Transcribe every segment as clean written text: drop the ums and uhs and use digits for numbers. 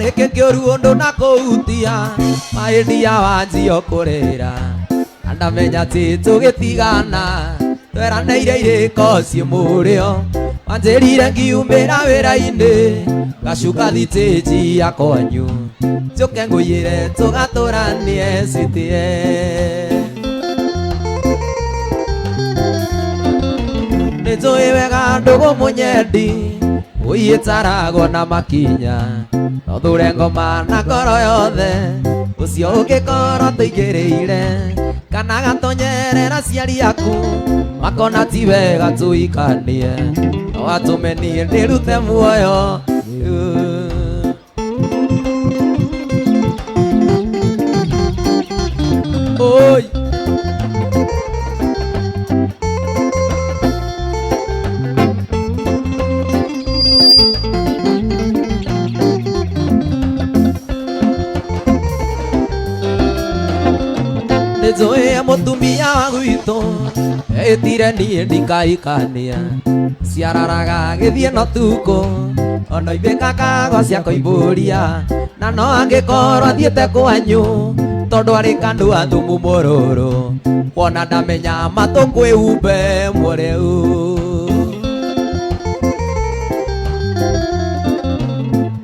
Rĩkĩ kĩũru ũndũ na kũhutia maĩndia wanjio kũrĩra na ndamenya atĩ tũgĩtigana tweranĩire irĩko ciĩ mũrĩo wanjĩrire ngiumĩra wĩra-inĩ ngacuka thitĩnji ya kwanyu njũke ngũiyĩre tũgatũranie citie nĩ njũĩ wega ndũgũ mũnyendi ũiyĩtaragwo na makinya no thure ngoma na ngoro yothe ũcio ũngĩkorwo tũingĩrĩire kana gatonyerera aciari aku makona ti wega tũikanie no atũme niĩ ndĩrute muoyo. Oi. Nĩnjũĩ mũtumia wa gwitũ etire niĩ ndikaikania ciararaga gĩthiĩ no tukũ ona imbĩkakago cia kũimbũria na no angĩkorwo athiĩte kwanyu tondũ arĩ kanua thumu mũrũrũ wona ndamenya matũ kwĩhumbe mũrĩu.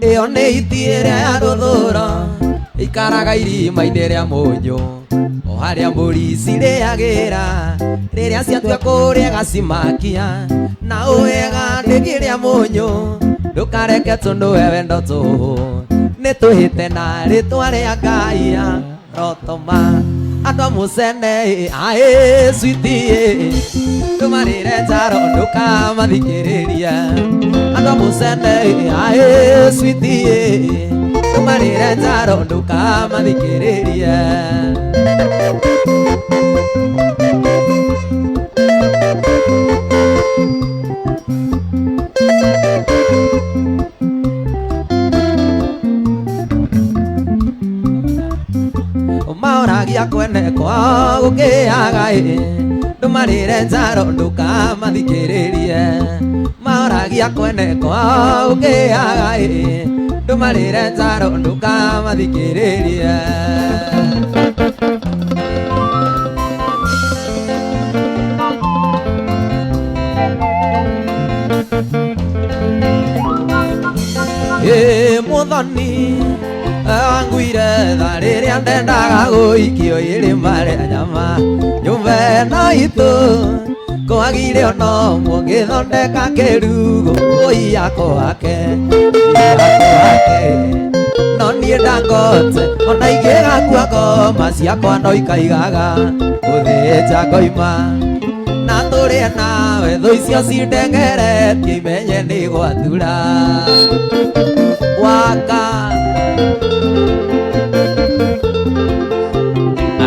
Ĩyo nĩ iti ĩrĩa ya rũthũro ikaraga irima-inĩ rĩa mũnyũ o harĩa mbũri cirĩagĩra rĩrĩa ciatua kũrĩa gacimakia na ũwega ndĩkĩrĩa mũnyũ ndũkareke tũndũe wendo tũhũ nĩ tũhĩte na rĩtwa rĩa Ngai rotoma andũ a mũcene aĩ switi ndũmarĩre njaro ndũkamathikĩrĩria andũ a mũcene aĩ switi ndũmarĩre njaro ndũkamathikĩrĩria. Maoragia kwene kwao gũkĩaga ĩ ndũmarĩre njaro ndũkamathikĩrĩrie maoragia kwene kwao gũkĩaga ĩ ndũmarĩre njaro ndũkamathikĩrĩrie. Ĩ mũthoni anguire tha rĩrĩa ndendaga gũikio irima rĩa nyama nyũmba ĩno itũ kwagire ona ũmwe ũngĩthondeka kĩrugo ũi ake no niĩ ndangote ona ingĩgakua ngoma ciakwa no ikaigaga gũthĩnja ngoima na tũrĩe nawe thũ icio cindengeretie imenye nĩ gwatura waka.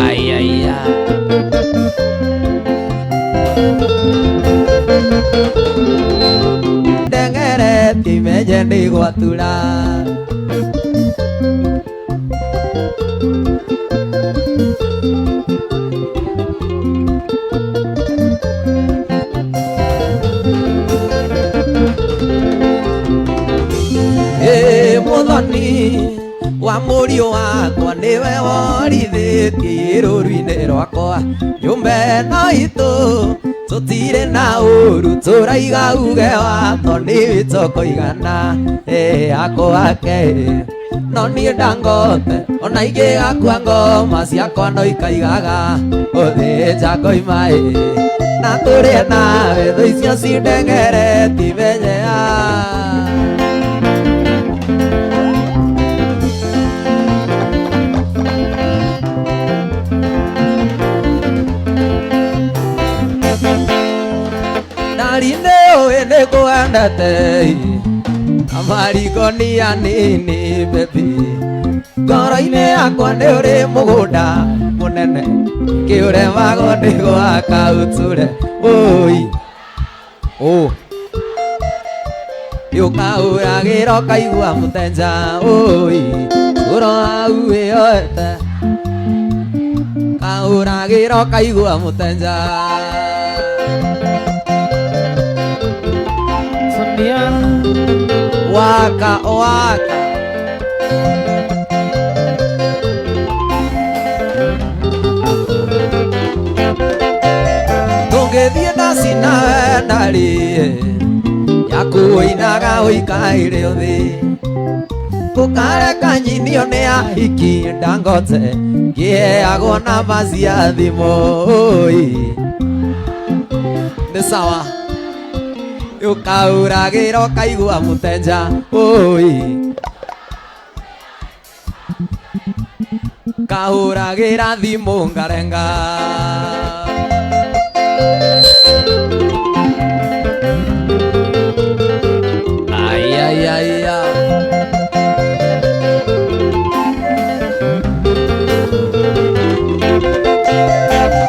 Ai ai ai. Ndengeretie imenye nĩ gwatura. Ĩ mũthoni wa mũriũ wakwa nĩwe worithĩtie rũru-inĩ rwakwa nyũmba ĩno itũ tũtirĩ na ũru tũraiga uge watho nĩ wĩtũkũigana ĩ akwa ake no niĩ ndangote ona ingĩgakua ngoma ciakwa no ikaigaga gũthĩnja ngoima ĩ na tũrĩe nawe thũ icio cindengeretie imenye Ndarĩ ũĩ nĩ ngwendete amariko ni anini baby ngoro-inĩ yakwa nĩ ũrĩ mũgũnda mũnene kĩũremagwo nĩ gwaka ũtũre ũi ũ ũkaũragĩra ũkaigua mũtenja ũi ũro hau wĩyoete kaũragĩra ũkaigua mũtenja. Waka waka. Nawe ndarĩ yakuinaga ũikaire ũthĩ gũkareka nyinio nĩ ahiki Dangote ngĩheagwo namba cia thimũ ĩ. Nĩ sawa ũkauragĩra ũkaigua mũtenja ũi kahũragĩra thimũ ngarenga. Ai, ai, ai, ai.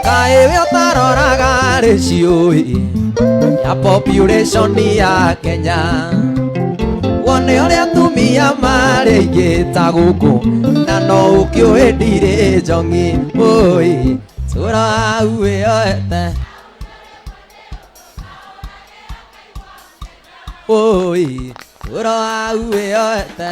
Kaĩ we ũtaroraga rĩciũ ya population ya Kenya, wone ũrĩa atumia marĩ aingĩ ta gũkũ, na no ũkĩũĩ ndirĩ njong'i ũĩ tũra hau wĩyoete ũĩ tũra hau wĩyoete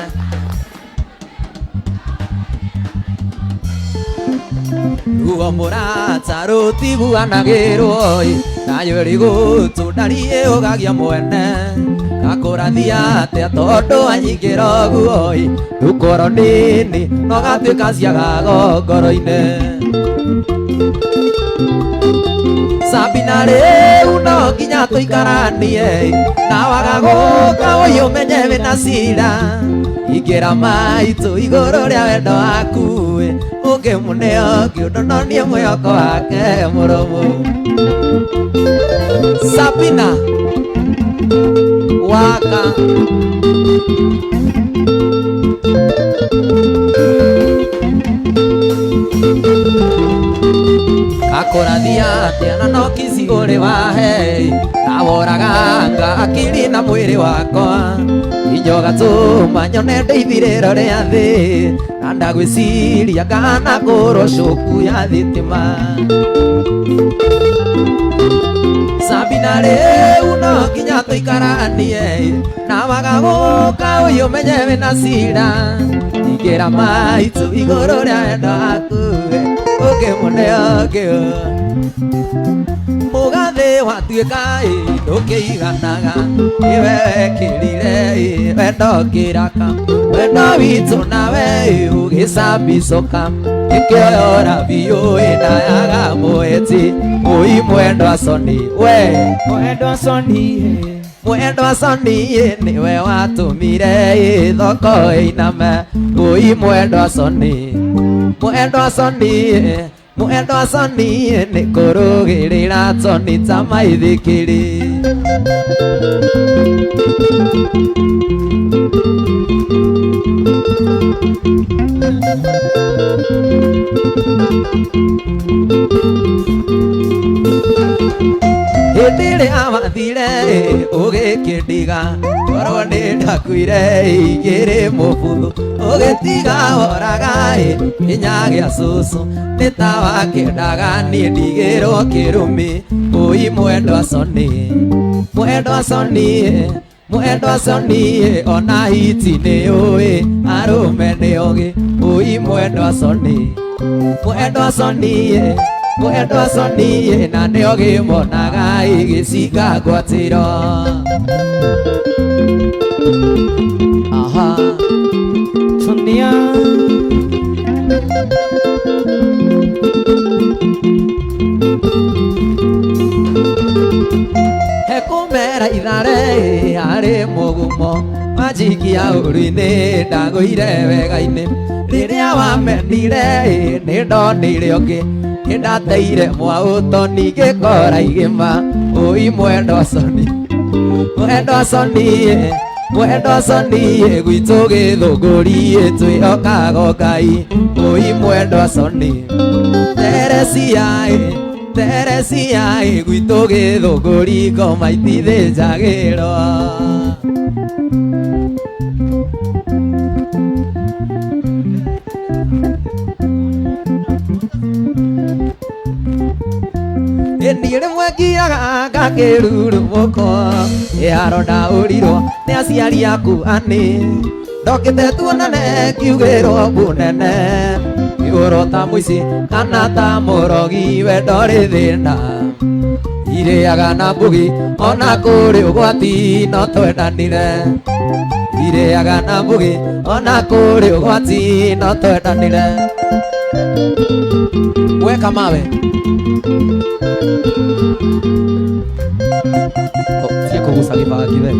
ruo mũrata rũtiguanagĩrwo ĩ nayo ĩrĩ gũtũ ndariĩ ũgagia mwene gakũrathia atĩa tondũ anyingĩra ũguo ĩ rũkoro nini no gatuĩka ciagago ngoro-inĩ. Sabina rĩu no nginya tũikaranie na waga gũka ũyũ ũmenye wĩna cira ingĩra maitũ igũrũ rĩa wendo waku ĩ ũngĩmũneo kĩũndũ no niĩ mwĩhoko wake mũrũmu. Sabina waka akũrathia atĩa na no kici ũrĩ wahe naworaganga akili na mwĩrĩ wakwa inyogatũma nyone ndĩithirĩro rĩa thĩ na ndagwĩciria kana kũrwo cuku ya thitima. Sabina rĩu no nginya tũikaranie na waga gũka ũyũ ũmenye wĩna cira ingĩra maitũ igũrũ rĩa wendo waku ũngĩmũneo ngĩo mũgathĩ watuĩka ĩ ndũkĩiganaga nĩwe wekĩrire ĩ wendo kĩraka wendo witũ nawe ĩ ũgĩcambicũka ĩkĩoyora biũ ĩndayaga mũhĩti ũi mwendwa Soni we. Mwendwa Soni. Mwendwa Soni nĩwe watũmire ĩ thoko ĩiname ũi mwendwa Soni, mwendwa Soni, mwendwa Soni nĩ kũrũgĩrĩra Soni ta maithikiri. Hĩndĩ ĩrĩa wathire ũgĩkĩndiga korwo nĩ ndakuire igĩrĩ mũbuthu ũgĩtiga woraga hinya gĩa cũcũ nĩ ta wakĩendaga niĩ ndigĩrwo kĩrumi ũi mwendwa Soni, mwendwa Soni, mwendwa Soni ona hiti nĩ ũĩ arũme nĩ ogĩ ũi mwendwa Soni, mwendwa Soni, mwendwa Soni na nĩ ogĩ monaga ĩgĩcinga ngwatĩro. Aha. Sonia. Hekũmera ithare harĩ mũgumo wanjikia ũru-inĩ ndagũire wega-inĩ rĩrĩa wamenire nĩ ndonire ũngĩ nĩ ndateire mwaũto ningĩkora igĩma ũi mwendwa Soni, mwendwa Soni, mwendwa Soni gwitũ gĩthũngũri twĩhokago Ngai ũi mwendwa Soni. Teresia Teresia gwitũ gĩthũngũri ngoma itithĩnjagĩrwo. Niĩ rĩmwe ngiaga ngakĩrurumũkwo ĩharo ndaũrirwo nĩ aciari aku anĩ ndokĩte tuonane ngiugĩrwo mbu nene igũrũ ta mũici kana ta mũrogi wendo rĩ thĩna Irĩaga na mbugi ona kũrĩ ũgwati no twendanire. Irĩaga na mbugi ona kũrĩ ũgwati no twendanire. Weka mawe. Oh, tiga kũguca gĩbangi we.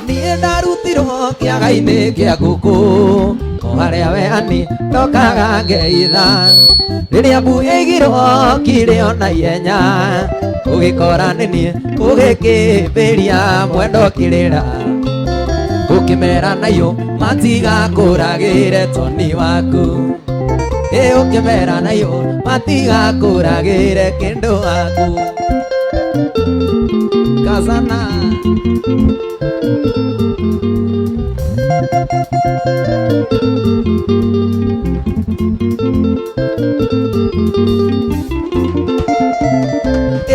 Niĩ ndarutirwo kĩaga-inĩ kĩa ngũkũ o harĩa we ani ndokaga ngeitha. Rĩrĩa mbu ĩigirwo kĩrĩo na ihenya ũgĩkora nĩ niĩ ũgĩkĩmbĩria mwendo kĩrĩra. Ũkĩmera nayo matigakũragĩre toni waku. Ĩ ũkĩmera nayo matigakũragĩre kĩndũ waku. Kazana.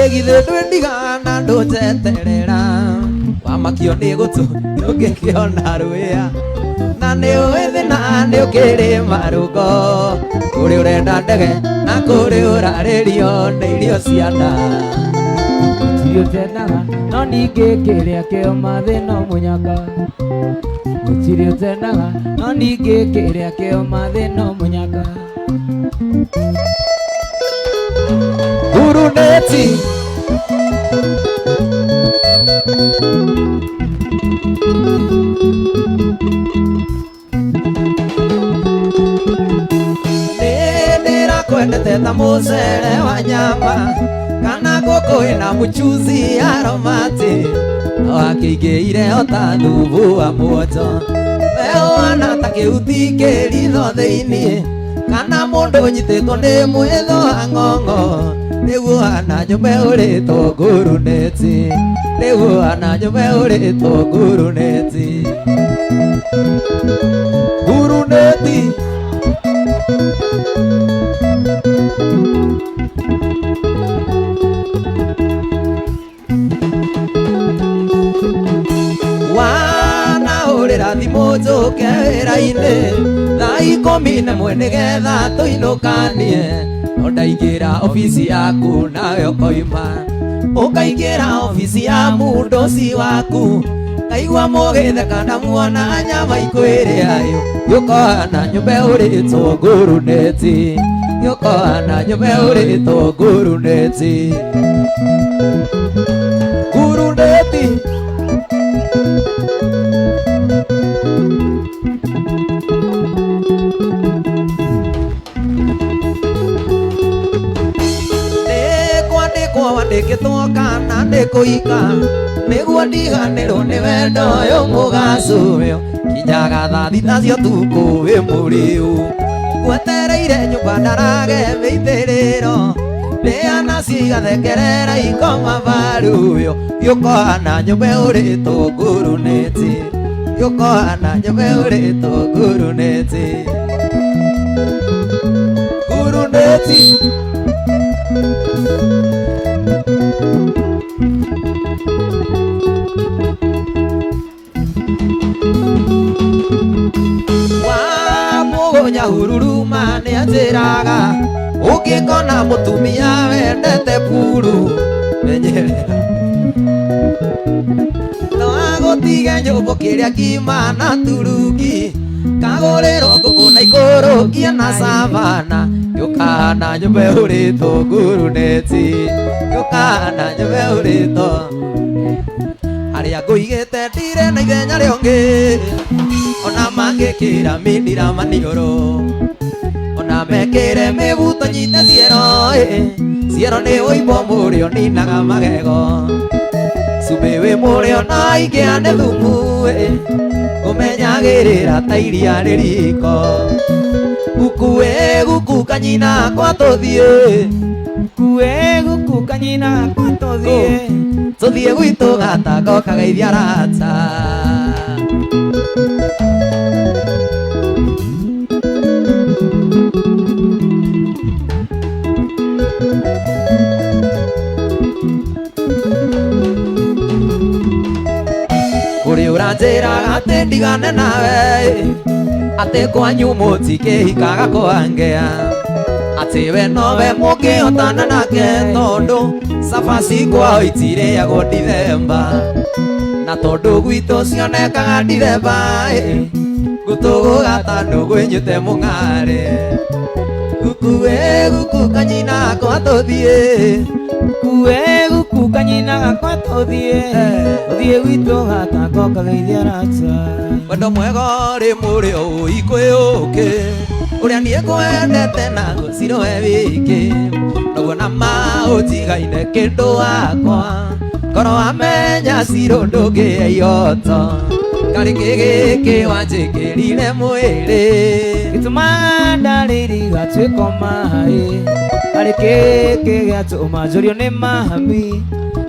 Ĩgithĩ ndwĩndigana ndũnjeterera wamakio nĩ gũtũ ndũngĩkĩona rwĩa. Na nĩ ũĩ thĩna nĩ ũkĩrĩ marũngo kũrĩ ũrenda ndege na kũrĩ ũrarĩrio nĩ irio cia nda. Gũtirĩ ũtendaga no ningĩ kĩrĩa kĩoma thĩ no mũnyaka. Gũtirĩ ũtendaga no ningĩ kĩrĩa kĩoma thĩ no mũnyaka. Guruneti. Ndĩrakwendete ta mũcere wa nyama kana ngũkũ ĩna mũchuzi aromati no akĩingĩire o ta thubu wa muonjo. We ũhana ta kĩhuti kĩ ritho thĩiniĩ kana mũndũ ũnyitĩtwo nĩ mwĩtho wa ng'ong'o. Nĩguo hana nyũmbe ũrĩtwo nguruneti. Nĩguo hana nyũmbe ũrĩtwo nguruneti. Nguruneti. Wanahũrĩra thimũ njũke wĩra-inĩ thaa ikũmi na ĩmwe nĩgetha tũinũkanie. No ndaingĩra obici yaku nawe ũkoima. Ũkaingĩra obici ya mũndũ waku ngaigua mũgĩtheka na muona nyama ikwĩrĩa yo. Gĩũkohana nyũmbe ũrĩtwo nguruneti. Gĩũkohana nyũmbe ũrĩtwo nguruneti. Nguruneti. Wandĩkĩtwo kana ndĩkũika nĩguo ndiganĩrwo nĩ wendo ũyũ mũgacu ũyũ kinyaga thaa thita cia ũtukũ wĩ mũrĩu. Ngwetereire nyũmba ndarage mĩitĩrĩro ndĩana cigathekerera ikoma mbaru ũyũ. Gĩũkohana nyũmbe ũrĩtwo nguruneti. Gĩũkohana nyũmbe ũrĩtwo nguruneti. Nguruneti. Nyahururu nĩ anjĩraga ũngĩkona mũtumia wendete puru menyerera no agũtige nyũmbũ kĩrĩa kima na turungi kagũrĩrwo ngũkũ na ikũrũkia na savana. Gĩũkahana nyũmbe ũrĩtwo nguruneti. Gĩũkahana nyũmbe ũrĩtwo harĩa ngũigĩte ndirĩ na ithenya rĩongĩ ona mangĩkĩra mindira maniũrũ ona mekĩre mĩbuto nyite ciero ciero nĩ ũimbo mũrĩo ninaga magego. Cumbĩ wĩ mũrĩo na ingĩa nĩ thumu ngũmenyagĩrĩra ta iria rĩ riko. Gũkuĩ gũkũ kanyina kwa tũthiĩ. Gũkuĩ gũkũ kanyina kwa tũthiĩ. Tũthiĩ gwitũ gatanga ũkageithia arata. Ũrĩ ũranjĩraga atĩ ndigane nawe atĩ kwanyu mũtikĩhikaga kwangĩa atĩ we nowe mũngĩhotana nake tondũ cabaci kwao itirĩagwo Dithemba na tondũ gwitũ cionekaga Dithemba ngũtũgũga ta ndũgũ ĩnyuĩte mũng'are guku we guku kanyina gakwa tũthiĩ Kue guku kanyina gakwa tũthiĩ Tũthiĩ gwitũ gatako kageithia arata wendo mwega rĩ mũrĩ ũikwĩ ũkĩ ũrĩa niĩ ngwendete na gũcirũe wiki noguo na ma ũtigaine kĩndũ wakwa korwo wamenya cirũ ndũngĩe ihoto karĩ kĩ gĩkĩ wanjĩkĩrire mwĩrĩ Gĩtũmaga ndarĩri gatuĩka maĩ Karĩ kĩkĩ gĩatũma njũrio nĩ mami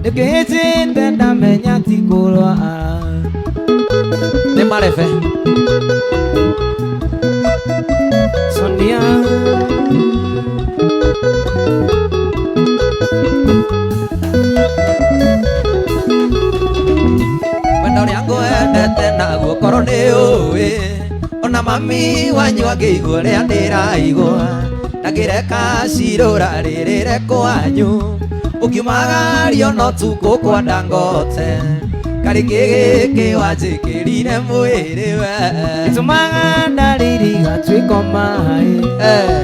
Nĩkĩhĩtĩte ndamenya ti kũrwara nĩ marebe Sonia wendo ũrĩa ngwendete naguo korwo nĩ ũĩ ona mami wanyu angĩigua ũrĩa ndĩraigua ndangĩreka cirũra rĩrĩre kwanyu ũkiumagario no tukũ kwa Dangote karĩ kĩ gĩkĩ wanjĩkĩrire mwĩrĩ we Gĩtũmaga ndarĩri gatuĩka maĩ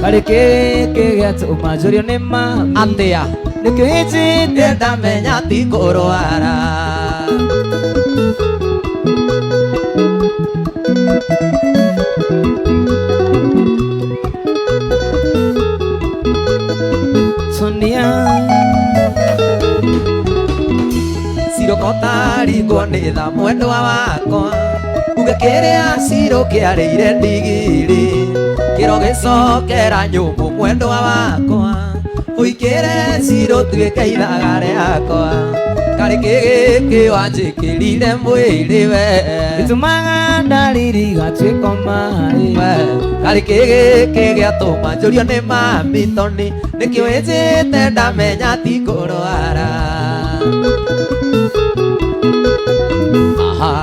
Karĩ kĩkĩ gĩatũma njũrio nĩ mami atĩa Nĩkĩhĩtĩte ndamenya ti kũrwara Sonia cirokotarigwo nĩ tha mwendwa wakwa uge kĩrĩa ciro kĩarĩire ndigiri kĩro gĩcokera nyũmbũ mwendwa wakwa ũikĩre ciro tuĩke ithaga rĩakwa karĩ kĩ gĩkĩ wanjĩkĩrire mwĩrĩ we Gĩtũmaga ndarĩri gatuĩka maĩ We, karĩ kĩ gĩkĩ gĩatũma njũrio nĩ mami toni nĩkĩo ĩnjĩte ndamenya ti kũrwara aha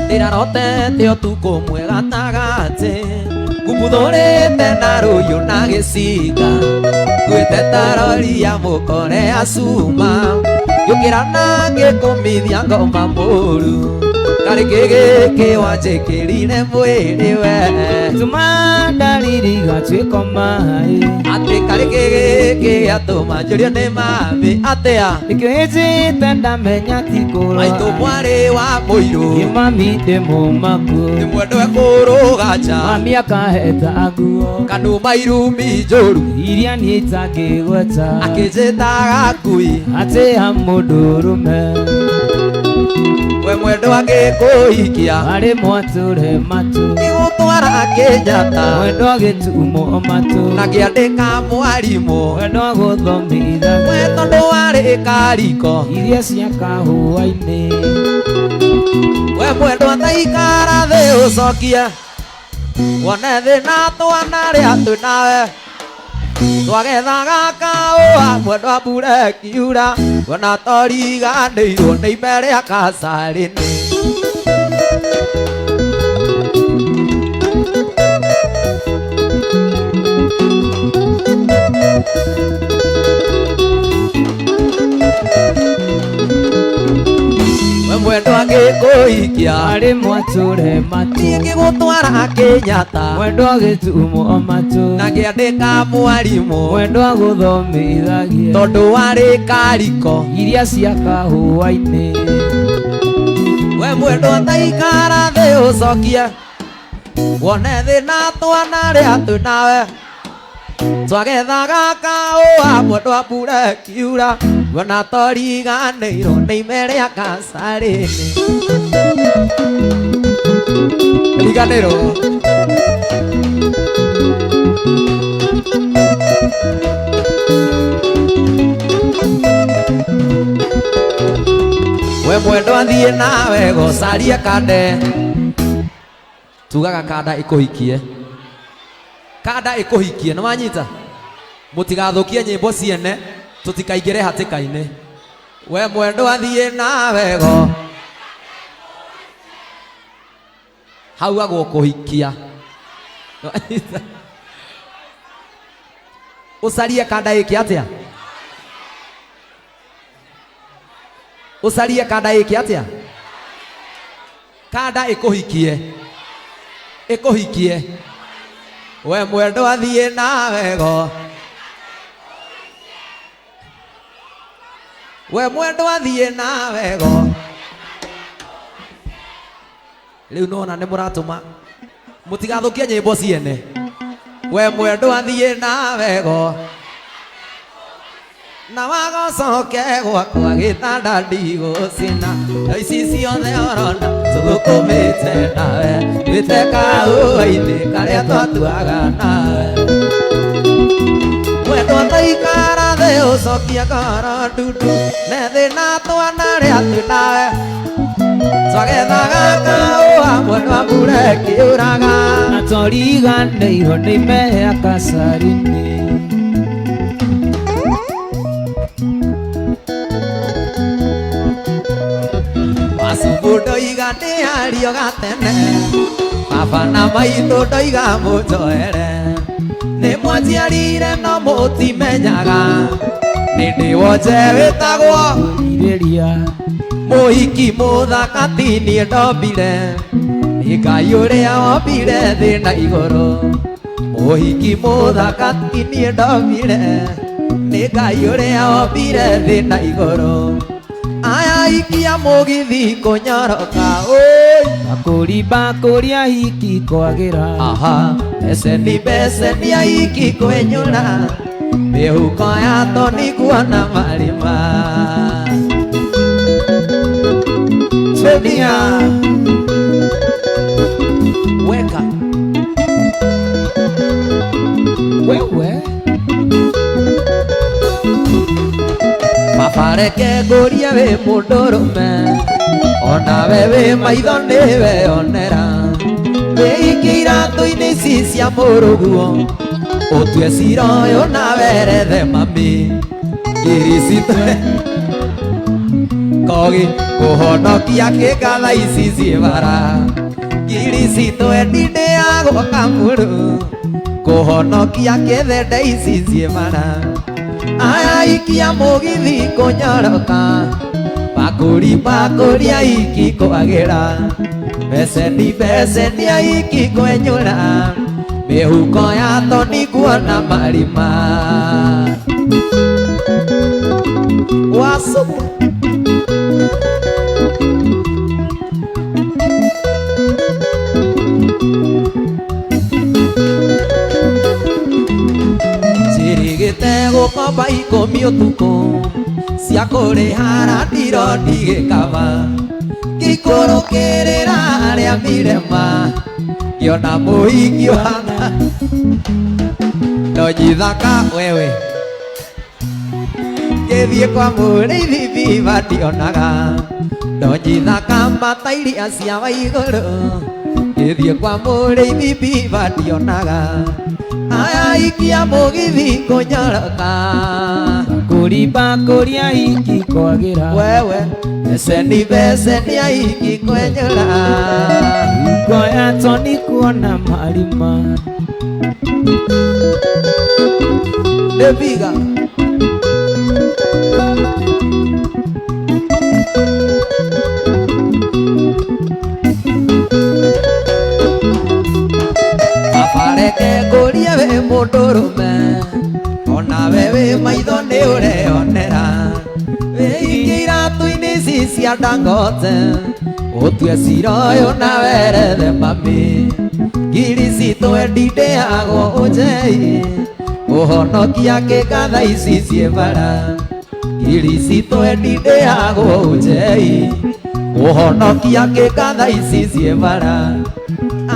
ndĩrarotete ũtukũ mwega gatagatĩ ngumbuthũrĩte na rũhiũ na gĩcinga nguĩte ta rori ya mũkore ya cuma ngĩũkĩra na ngĩkũmithia ngoma mũru karĩ kĩ gĩkĩ wanjĩkĩrire mwĩrĩ we Gĩtũmaga ndarĩri gatuĩka maĩ atĩ karĩ kĩ gĩkĩ gĩatũma njũrio nĩ mami atĩa Nĩkĩhĩtĩte ndamenya ti maitũ kũrwara mwarĩ wa mũirũ Ĩ mami ndĩ mũmaku nĩ mwendwe kũrũga nja Mami akaheta nguo kanuma irumi njũru iria niĩ itangĩgweta akĩnjĩtaga ngui Atĩ ya mũndũrũme we mwendwa ngĩkũhikia Arĩ mwatũre matũ ngĩgũtwara Kenyatta Mwendwa gĩtumo matũ na ngĩandĩka mwarimũ Mwendwa gũthomithagia we tondũ warĩ kariko Iria cia kahũa-inĩ we mwendwa taikara thĩ ũcokie wone thĩna twana rĩa twĩ nawe twagethaga kahũa mwendwa mbura ĩkiura wona toriganĩirwo nĩ ime rĩa kacarĩnĩ we mwendwa ngĩkũhikia Arĩ mwatũre matũ niĩ ngĩgũtwara Kenyatta Mwendwa gĩtumo matũ na ngĩandĩka mwarimũ Mwendwa gũthomithagia tondũ warĩ kariko Iria cia kahũa-inĩ we mwendwa taikara thĩ ũcokie wone thĩna twana rĩa twĩ nawe twagethaga kahũa mwendwa mbura ĩkiura wona toriganĩirwo nĩ ime rĩa kacarĩnĩ riganĩrwo we mwendwa thiĩ nawe gũcaria kande tugaga kanda ĩkũhikie Kanda ĩkũhikie, nĩ wanyita? Mũtigathũkie nyĩmbo ciene, tũtikaingĩre hatĩka-inĩ. We mwendwa thiĩ na wego. Hau agwo kũhikia. Nĩwanyita? Ũcarie kanda ĩke atĩa? Ũcarie kanda ĩke atĩa? Kanda ĩkũhikie. Ĩkũhikie. We mwendwa thiĩ na wego. We mwendwa thiĩ na wego. Rĩu nona nĩ mũratũma mũtigathũkie nyĩmbo ciene. We mwendwa thiĩ na wego. Na wagocoke gwakwa gĩtanda ndigũcina. Indo ici ciothe ũrona tũthũkũmĩte nawe. Wĩte kahũa-inĩ karĩa twatuaga nawe. Mwendwa taikara thĩ ũcokie ngoro ndundu. Nĩ thĩna twana rĩa twĩ nawe. Twagethaga kahũa mwendwa mbura ĩkiuraga. Na toriganĩirwo nĩ mea kacarini. Wacumbu ndoiga nĩ ario gatene. Baba na maitũ ndoiga mũnjoere. Nĩ mwanjiarire no mũtimenyaga. Nĩ ndĩ wonje wĩtagwo Irĩria. mũhiki mũthaka ti niĩ ndombire. Nĩ Ngai ũrĩa wombire thĩ na igũrũ. Mũhiki mũthaka ti niĩ ndombire. Nĩ Ngai ũrĩa wombire thĩ na igũrũ. Aya ikia mũgithi kũnyoroka ũi. Bakũri bakũri ahiki kwagĩra. Aha, beceni beceni aiki kwenyũra. Mĩhuko ya toni kuona marima. Dunia. Weka. Wewe. Baba reke ngũrie wĩ mũndũrũme. Onawe wĩ maitho nĩ weyonera. Wĩikie iratũ-inĩ ici cia mũrũguo. Ũtue cira ũyũ na werethe mami. Ngiri citũ kogi kũhonokia kĩnga thaa ici ciĩ bara. Ngiri citũ ndindĩagwo kamũrũ. Kũhonokia kĩthende ici ciĩ bara. Aya ikia mũgithi kũnyoroka. Bakũri bakũri aiki kwagĩra. Beceni beceni aiki kwenyũra. Mĩhuko ya toni kuona marima. Wasupu. Njĩrĩgĩte gũkomba ikũmi ũtukũ cia kũrĩha randiro ndigĩkaba. Ngĩikũrũkĩrĩra arĩa mirema ngĩona mũhiki ũhana ndonyithaka wewe. Ngĩthiĩ kwa mũrĩithi biba ndionaga ndonyithaka matairia cia wa igũrũ. Ngĩthiĩ kwa mũrĩithi biba ndionaga aya ikia mũgithi kũnyoroka. Bakũri bakũri ahiki kwagĩra. Wewe beceni beceni aiki kwenyũra. Mĩhuko ya toni kuona marima. Nĩbiga. Baba reke ngũrie wĩ mũndũrũme. Onawe wĩ maitho nĩ ũreyonera. Wĩikie iratũ-inĩ ici cia Dangote. Ũtue cira ũyũ na werethe mami. Ngiri citũ ndindĩagwo ũnjei. Ũhonokia kĩnga thaa ici ciĩ bara. Ngiri citũ ndindĩagwo ũnjei. Ũhonokia kĩnga thaa ici ciĩ bara.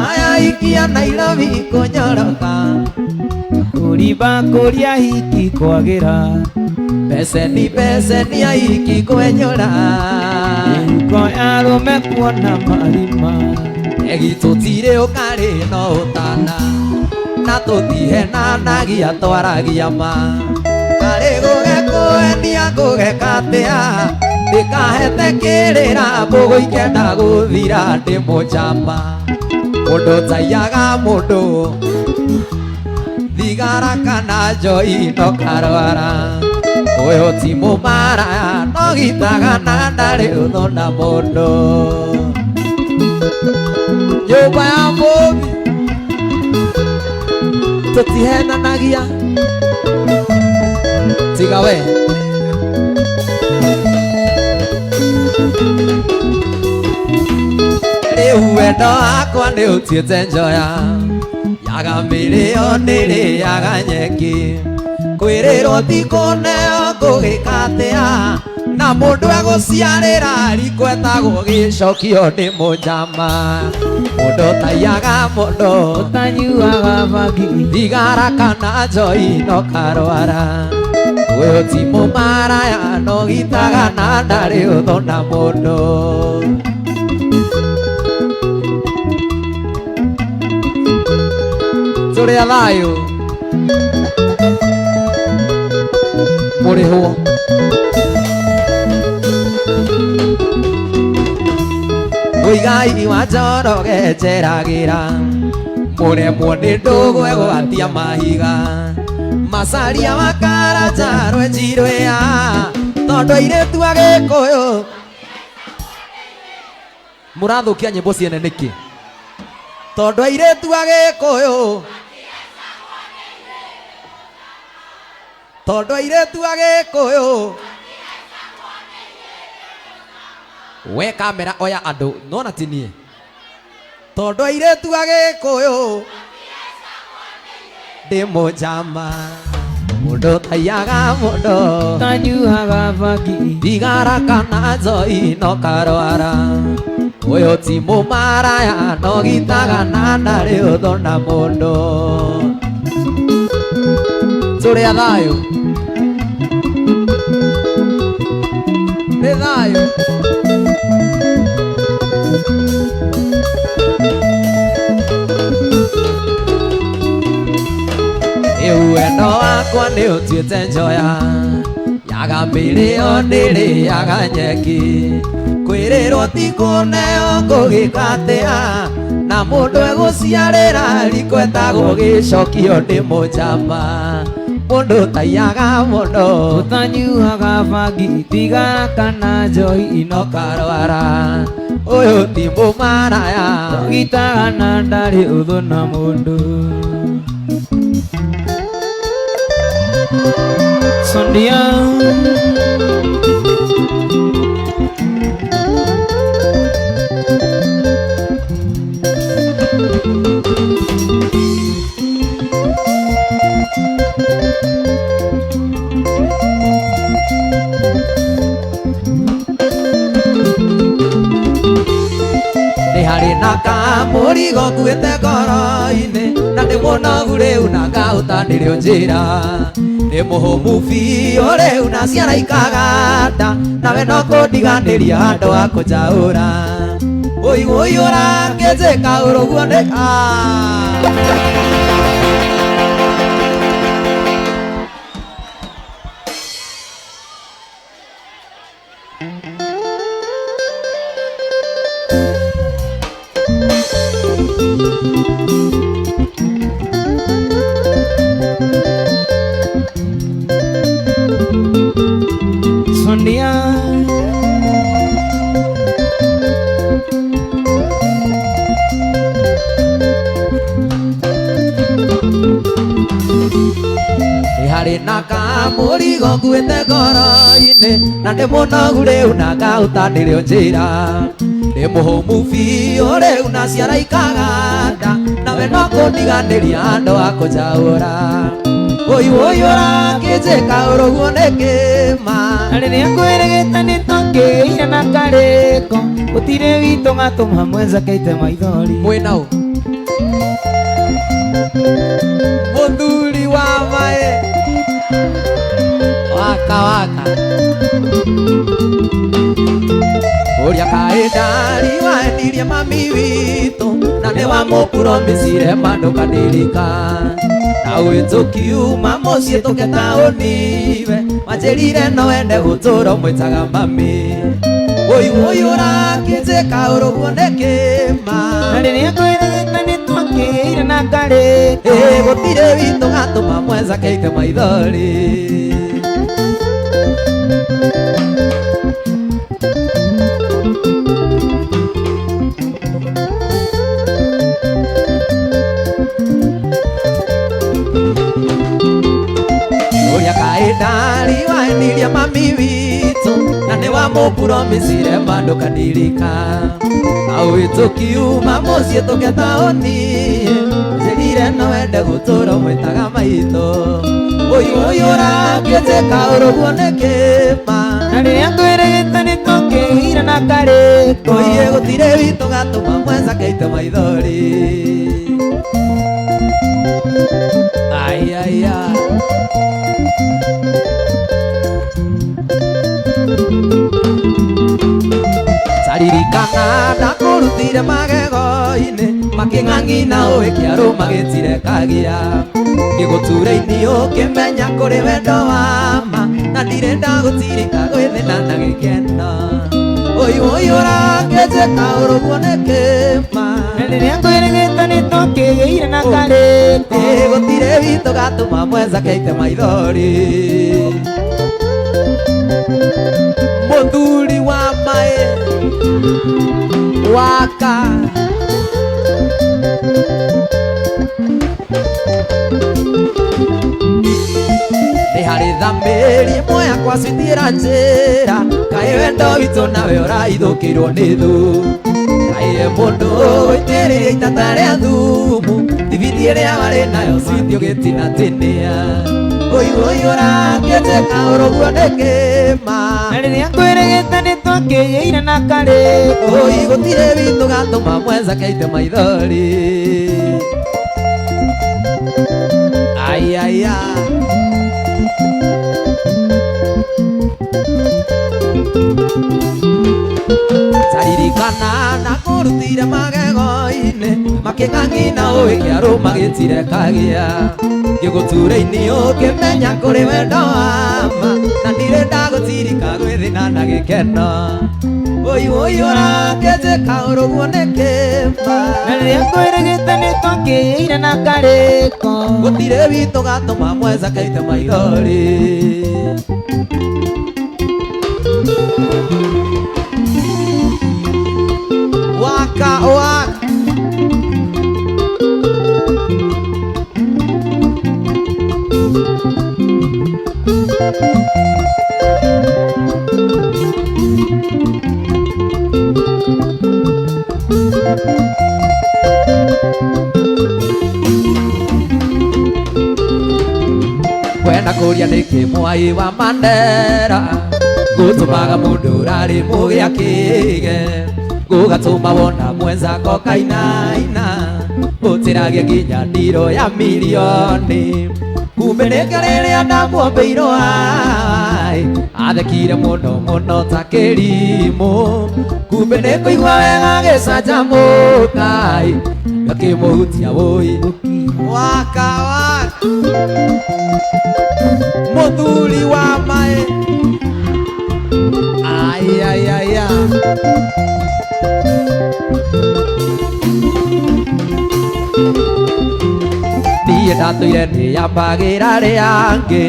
Aya ikia Nairobi kũnyoroka. Bakũri bakũri ahiki kwagĩra. Beceni beceni aiki kwenyũra. Mĩhuko ya arũme kuona marima. Egi tũtirĩ ũkarĩ no ũtana. Na tũtihenanagia twaragia ma Karĩ gũgekũenia ngũgeka atĩa Ndĩkahete kĩrĩra mbũgũ ikenda gũthira ndĩ mũnjamba Mũndũ taiyaga mũndũ Thigara kana njoi no karwara Ũyũ ti mũmaraya no gitaga na ndarĩ ũthũ na mũndũ Nyũmba ya mũmbi Tũtihenanagia Tiga we Rĩu wendo wakwa nĩ ũtuĩte njoya Yaga mĩrĩo nĩrĩaga nyeki Kwĩrĩrwo ti kũneo ngũgĩka atĩa Na mũndũ egũciarĩra riko etagwo gĩcokio nĩ mũnjama Mũndũ taiyaga mũndũ Ũtanyuaga bangi Thigara kana njoi no karwara Ũyũ ti mũmaraya no gitaga na ndarĩ ũthũ na mũndũ Tũrĩ a thayũ Mũrĩhwo Mũigai wa Njoroge njeragĩra Mũremwo nĩ ndũgũ egwatia mahiga Macaria wa Karanja rwenjirwĩa Tondũ airĩtu a Gĩkũyũ Mũrathũkia nyĩmbo ciene nĩkĩ Tondũ airĩtu a Gĩkũyũ Tondũ airĩtu a Gĩkũyũ We kamera oya andũ nona ti niĩ Tondũ airĩtu a Gĩkũyũ Ndĩ mũnjama Mũndũ taiyaga mũndũ Ũtanyuaga bangi Thigara kana njoi no karwara Ũyũ ti mũmaraya no gitaga na ndarĩ ũthũ na mũndũ Tũrĩ a thayũ Nĩ thayũ Rĩu wendo wakwa nĩ ũtuĩte njoya Yaga mĩrĩo nĩrĩaga nyeki Kwĩrĩrwo ti kũneo ngũgĩka atĩa Na mũndũ egũciarĩra riko etagwo gĩcokio nĩ mũnjama Mũndũ taiyaga mũndũ Ũtanyuaga bangi thigara kana njohi no karwara Ũyũ ti mũmaraya Gitaga na ndarĩ ũthũ na mũndũ Sondia Nĩ harĩ na kamũrigo nguĩte ngoro-inĩ Na ndĩ mũnogu rĩu na ngaũta nĩrĩo njĩra Nĩ mũhũmu biũ rĩu na ciara ikaganda Nawe no kũndiganĩria handũ ha kũnjaũra Ũi ũi ũrakĩnjĩka ũrũguo nĩ Sondia Nĩ harĩ na kamũrigo nguĩte ngoro-inĩ Na ndĩ mũnogu rĩu na ngaũta nĩrĩo njĩra Ndĩ mũhũmu biũ rĩu na ciara ikaganda Nawe no kũndiganĩria handũ ha kũnjaũra Ũi ũi ũrakĩnjĩka ũrũguo nĩ kĩma Na rĩrĩa ngwĩrĩgĩte nĩtwakĩgĩire na karĩko Gũtirĩ witũ gatũma mwenzake aite maithori Mwĩna ũ Mũthuri wa maĩ Waka waka Ũrĩa kaĩ ndari wendirie mami witũ Na nĩ wamũpuromicire mandũkanĩrĩka na wĩtũkiuma mũciĩ tũke taũni-we wanjĩrire no wende gũtũra ũmwĩtaga mami ũyũ ũyũ ũrakĩnjĩka ũrũguo nĩ kĩma Na rĩrĩa kwĩrĩgĩte nĩ twakĩire na karĩko ĩ gũtirĩ witũ gatũma mwenza keite maithori Ũrĩa kaĩ ndari waenirie mami witũ na nĩ wamũpuromicire mandũkanĩrĩka na wĩtũkiuma mũciĩ tũke taũni njĩrire no wende gũtũra ũmwĩtaga maitũ ũyũ ũyũ ũrakĩnjĩka ũrũguo nĩ kĩma Na rĩrĩa kwĩrĩgĩte nĩ twakĩire na karĩko Oiye gũtirĩ witũ gatũma mwenza keite maithori Ai ai ai Taririkana ndakũrutire magego-inĩ makĩng'ang'ina ũĩ kĩarũ magĩtirekagia ngĩgũtura inio ũkĩmenya kũrĩ wendo wa ma na ndirĩ ndagũtirika gwĩthĩna na gĩkeno ũyũ ũyũ ũrakĩnjĩka ũrũguo nĩ kĩma Na rĩrĩa kwĩrĩgĩte nĩ twakĩire na karĩko Ĩ gũtirĩ witũ gatũma mwenza keite maithori Mũthuri wa maĩ waka nĩ harĩ thamĩri ĩmwe yakwa citiĩra njĩra kaĩ wendo witũ nawe ũraithũkĩirwo nĩ thũ kaĩ mũndũ ũitĩrĩria itata rĩa thumu thibiti ĩrĩa warĩ nayo citio gĩtinatĩnĩa ũyũ ũyũ ũrakĩnjĩka ũrũguo nĩ kĩma Na rĩrĩa kwĩrĩgĩte nĩ twakĩire na karĩko Oi gũtirĩ witũ gatũma mwenza keite maithori Ai ai ai Taririkana ndakũrutire magego-inĩ makĩng'ang'ina ũĩ kĩarũ magĩtirekagia ngĩgũtura inio ũkĩmenya kũrĩ wendo wa ma na ndirĩ ndagũtirika gwĩthĩna na gĩkeno ũyũ ũyũ ũrakĩnjĩka ũrũguo nĩ kĩma Na rĩrĩa kwĩrĩgĩte nĩ twakĩire na karĩko gũtirĩ witũ gatũma mwenza keite maithori Waka waka Kwenda kũria nĩkĩ mwai wa Mandera gũtũmaga mũndũ ũrarĩ mũgĩ akĩge gũgatũma wona mwenzako kainaina ũtĩragia nginya ndiro ya mirioni kumbe nĩkĩo rĩrĩa ndamuombĩirwo ai athekire mũno mũno ta kĩrimũ kumbe nĩ kũigua wega gĩcanjamũka ai gakĩmũhutia wũi waka waka Mũthuri wa maĩ ai ai ai ai Niĩ ndatũire nĩyambagĩra arĩa angĩ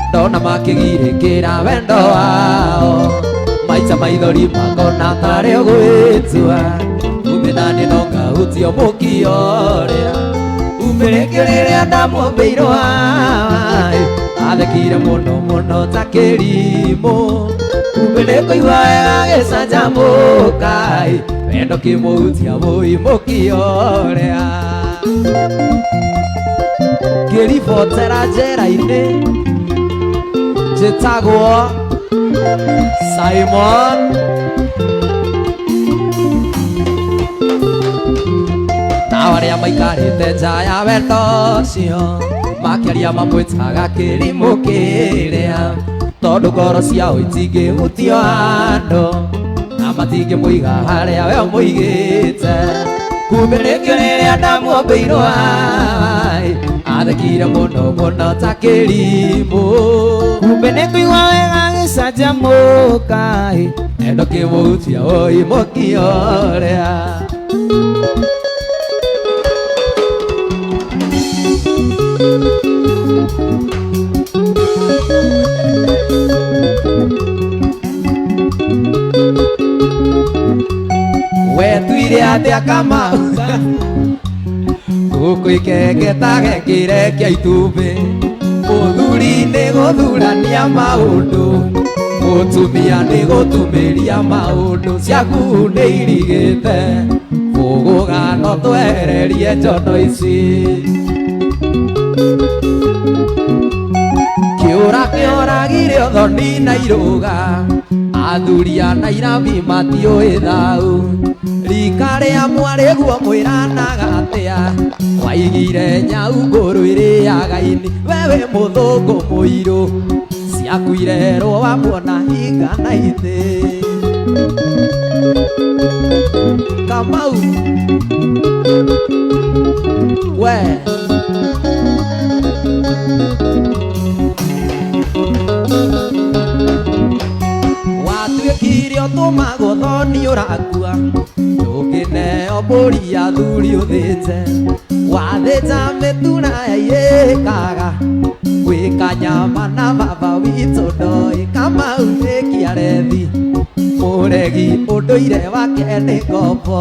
ndona makĩgirĩkĩra wendo wao maita maithori makona tarĩ ũgwĩtua umbe naniĩ no ngahutio mũkio ũrĩa umbe rĩngĩ rĩrĩa ndamuombĩirwo ai athekire mũno mũno ta kĩrimũ kumbe nĩ kũigua wega gĩcanjamũka ai wendo kĩmũhutia wũi mũkio ũrĩa ngĩribotera njera-inĩ njĩtagwo Simon nao arĩa maikarĩte nja ya wendo ũcio makĩaria mamwĩtaga kĩrimũ kĩrĩa tondũ ngoro ciao itingĩhutio andũ na matingĩmũiga harĩa we ũmũigĩte Kumbe nĩkĩo rĩrĩa ndamwombĩirwo ai athekire mũno mũno ta kĩrimũ. Kumbe nĩ kũigua wega gĩcanjamũka endo kĩmũhutia oi mũkiorea. Wetuire atĩa Kamau gũkũ ikengeta gekĩrekia itumbĩ. Mũthuri nĩ gũthurania maũndũ, mũtumia nĩ gũtumĩria maũndũ. Ciaku nĩ irigĩte kũgũga no twehererie njono ici. Kĩũra kĩoragire ũthoni na irũga, athuri a Nairobi matiũĩ thau. Rika rĩa mwarĩguo mwĩranaga atĩa, waigire nyau ngũrũ ĩrĩaga ini. Wewe mũthũngũ mũirũ, ciaku irerwo wamuona hinga na itĩ. Kamau we watuĩkire ũtũmagwo thoni ũrakua, ndũngĩneo mbũri athuri ũthĩnje. Wathĩnja mĩtura yaiyĩkaga gwĩka nyama na baba witũ ndoĩ. Kamau nĩ kĩarethi mũregi ũndũire wake nĩ ngombo.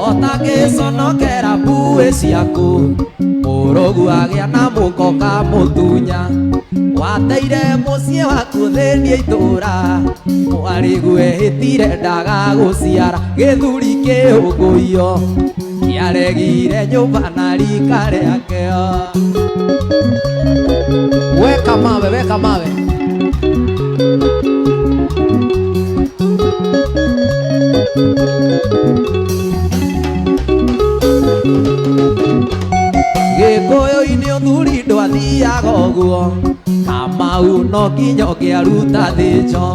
Ũtangĩconokera mbuĩ ciaku, mũrũgu agĩa na mũko kamũtunya. Wateire mũciĩ waku thĩniĩ itũra, mwarĩguo ehĩtire ndagagũciara. Gĩthuri kĩũngũiyo kĩaregire nyũmba na rika rĩakĩo. Weka mawe, weka mawe. Gĩkũyũ-inĩ ũthuri ndwathiaga ũguo, Kamau no nginya ũngĩaruta thĩnjo.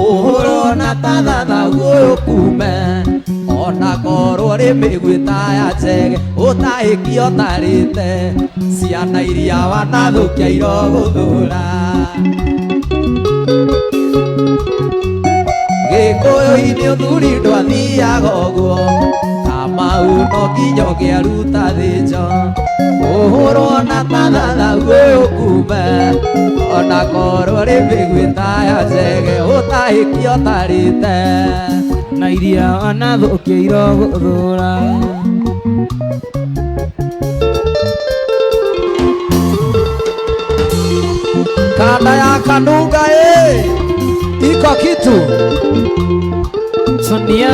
Ũhũrwo na tathatha ũyũ kume, ona korwo rĩ mĩguĩ ta ya njege ũtaĩkio ũtarĩte. Ciana iria wanathũkia irogũthũra. Gĩkũyũ-inĩ ũthuri ndwathiaga ũguo, Kamau no nginya ũngĩaruta thĩnjo. Ũhũrwo na tathatha ũyũ kume, ona korwo rĩ mĩguĩ ta ya njege ũtaĩkio ũtarĩte. Na iria wanathũkia irogũthũra. Kanda ya Kanunga iko kitu. Sonia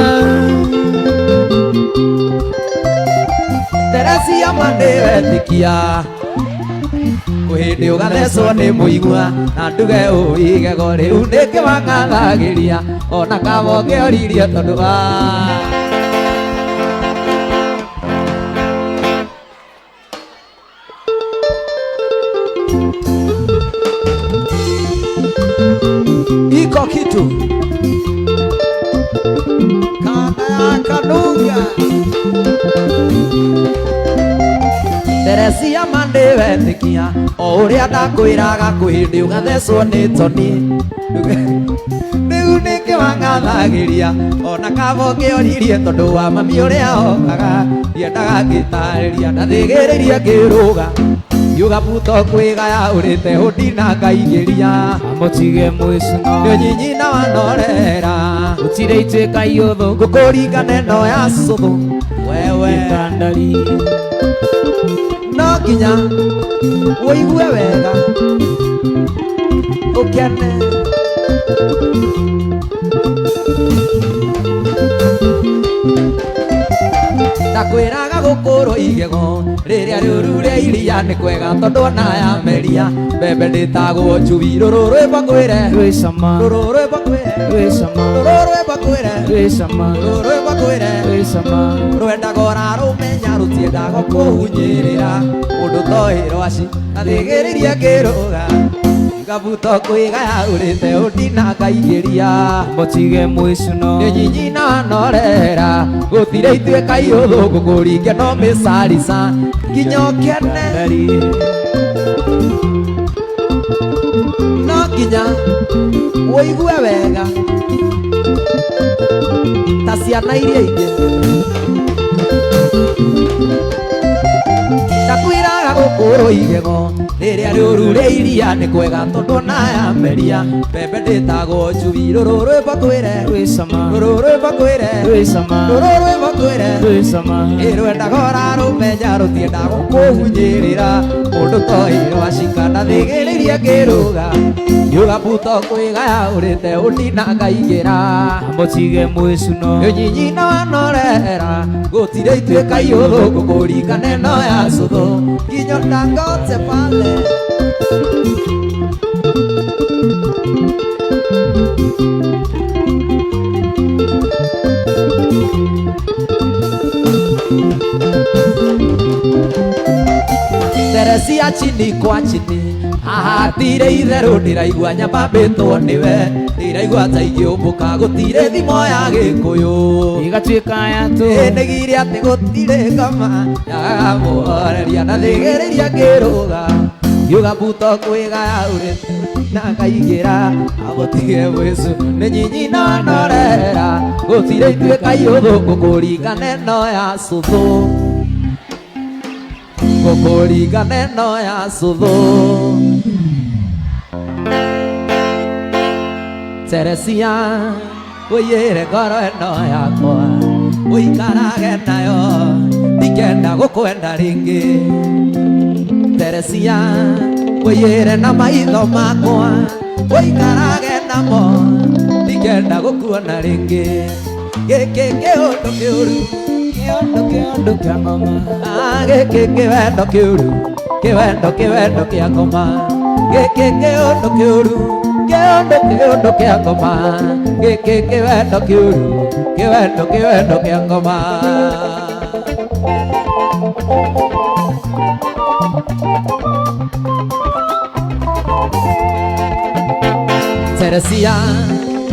Teresia mandĩwetĩkia kwĩ hĩndĩ ũgathecwo nĩ mũigua, na nduge ũũ igego rĩu nĩkĩ wang'athagĩria, ona kaba ũngĩoririe tondũ wa iko kitu. Kanda ya Kanunga Teresia mandĩwetĩkia o ũrĩa ndakwĩraga kwĩ hĩndĩ ũgathecwo nĩ toni. Rĩu nĩkĩ wang'athagĩria, ona kaba ũngĩoririe tondũ wa mami ũrĩa okaga. Ndiendaga ngĩtarĩria ndathĩgĩrĩria ngĩrũga, ngiuga muto kwĩgaya ũrĩte hũndi na ngaigĩria. Amũtige mwĩcũno nĩ nyinyi na wanorera, gũtirĩ ituĩka iũthũ ngũkũringane no ya cũthũ. Wewe gĩtandari no nginya ũigue wega ũkene. Ndakwĩraga gũkũrwo igego rĩrĩa rĩũru rĩa iria nĩ kwega tondũ ona yameria mbembe ndĩtagwo njui. Rũrũ rwĩmbo ngwĩre, rwĩ cama, rũrũ rwĩmbo ngwĩre, rwĩ cama, rũrũ rwĩmbo ngwĩre, rwĩ cama, rũrũ rwĩmbo ngwĩre, rwĩ cama. Rwendaga ũrarũmenya rũtiendaga kũhunyĩrĩra. Mũndũ toĩ rwaci athĩgĩrĩria ngĩrũga. Gabuto kwĩgaya ũrĩte ũndina ngaigĩria Mũtige mwĩcuno Nĩ nyinyi na norera gũtirĩ ituĩka iũthũngũ kũringe no mĩcarica nginya ũkene no nginya ũigue wega ta ciana iria ingĩ ndakwĩraga gũkũrwo igego rĩrĩa rĩũru rĩa iria nĩ kwega tondũ nayameria mbembe ndĩtagwo njui rũrũ rwĩmbo kwĩre Rwĩcama rũrũ rwĩmbo kwĩre Rwĩcama rũrũ rwĩmbo kwĩre Rwĩcama ĩrwendaga ũrarũmenya rũtienda gũkũhunyĩrĩra mũndũ toĩ wacika ndathĩgĩrĩria ngĩrũga ngiuga mbuto kwĩgaya ũrĩte ũndina ngaigĩra Mũtige mwĩcuno nyinyi na wanorera gũtirĩ ituĩka iũthũngũ kũringane no ya cũthũ nginya Dangote pale Teresia chini kwa chini haha hatirĩ itherũ ndĩraigua nyambambĩtwo nĩwe ndĩraigua ta ingĩũmbũka gũtirĩ thimo ya gĩkũyũ Igatuĩka ya tũ nĩgire atĩ gũtirĩ ngoma yagaga mũhoreria na thĩgĩrĩria ngĩrũga ngiuga mbuto kwĩgaya ũrĩte na ngaigĩra amũtige mwĩcu nĩ nyinyi na norera gũtirĩ ituĩka iũthũngũ kũringane no ya cũthũ gũkũringane no ya cũthũ Teresia ũiyĩre ngoro ĩno yakwa ũikarage nayo ndikenda gũkwenda rĩngĩ Teresia ũiyĩre na maitho makwa ũikarage namo ndikenda gũkuona rĩngĩ gĩkĩ kĩũndũ kĩũru Kĩondo kĩondo kĩa ngoma gĩkĩ kĩwendo kĩũru kĩwendo kĩwendo kĩa ngoma gĩkĩ kĩũndũ kĩũru kĩũndũ kĩũndũ kĩa ngoma gĩkĩ kĩwendo kĩũru kĩwendo kĩwendo kĩa ngoma Teresia